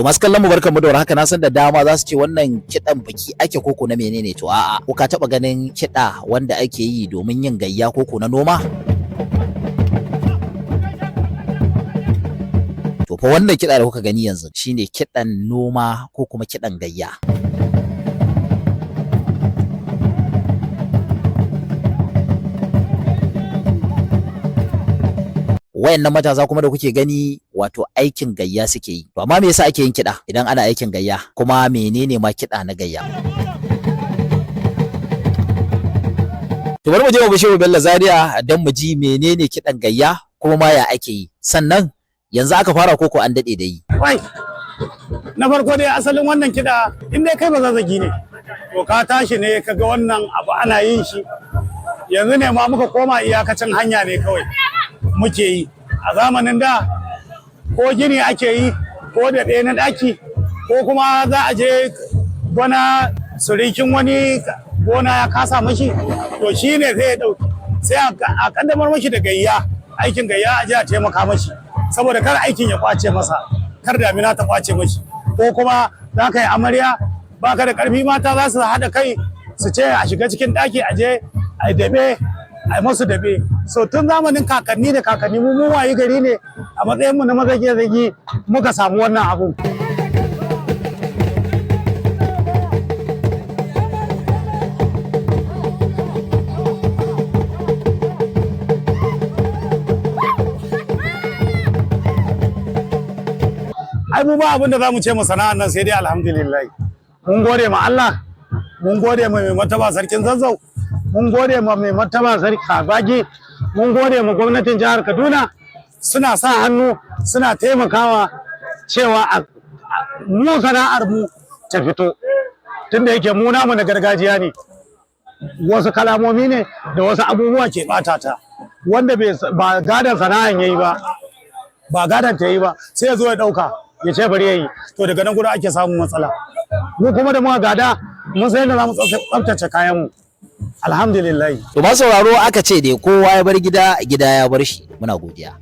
To masu kallon mu, barkanmu da warhaka. Na san da dama za su ce wannan kiɗan biki ake koko na menene? To a'a, ko ka taɓa ganin kiɗa wanda ake yi domin yin gayya koko na noma? To fa wannan kiɗa da kuka gani yanzu shine kiɗan noma ko kuma kiɗan gayya. Wayannan matasa kuma da kuke gani, wato aikin gayya suke yi. To amma me yasa ake yin kiɗa idan ana aikin gayya? Kuma menene ma kiɗa na gayya? To bari mu je mu bi Shehu Bello Zaria don mu ji menene kiɗan gayya, kuma ma ya ake yi. Sannan yanzu aka fara koko an daɗe da yi? Wai, na farko dai asalin wannan kiɗa, in dai kai ba zazzagi ne, to ka tashi ne ka ga wannan abu ana yin shi. Yanzu ne ma muka koma iyakacin hanya ne kawai muke yi. A zamanin da ko gini ake yi ko da ɗaya na ɗaki, ko kuma za a je gona, surikin wani gona ya kasa mashi, to shi ne zai ɗauki sai a kaddamar mashi da gayya, aikin gayya, a je a taimaka mashi saboda kar aikin ya kwace masa, kar damina ta kwace mashi. Ko kuma za ka yi amarya, baka da karfi, mata za su haɗa kai su ce a shiga cikin ɗaki, a je a yi daɓe, a yi masu daɓe. So tun zamanin kakanni da kakanni, mu wayi gari ne a matsayin mu na mazage zagi muka samu wannan abu. Ai mu ba abin da za mu ce mu sana'an nan sai dai alhamdulillah. Mun gode ma Allah, mun gode ma mai martaba Sarkin Zazzau, mun gode ma mai martaba Sarki Kabagi, mun gode ma gwamnatin jihar Kaduna. Suna sa hannu, suna taimakawa cewa mu sana'ar mu ta fito, tunda yake mu namu na gargajiya ne. Wasu kalamomi ne da wasu abubuwa ke bata ta, wanda ba gadon sana'an yayi ba, ba gadon ta yi ba, sai ya zo ya dauka ya ce bari yayi. To daga nan gurin ake samun matsala. Mu kuma da muka gada, mun san yadda za mu tsaftace kayan mu, alhamdulillah. To masu sauraro, aka ce dai kowa ya bar gida, gida ya bar shi. Muna godiya.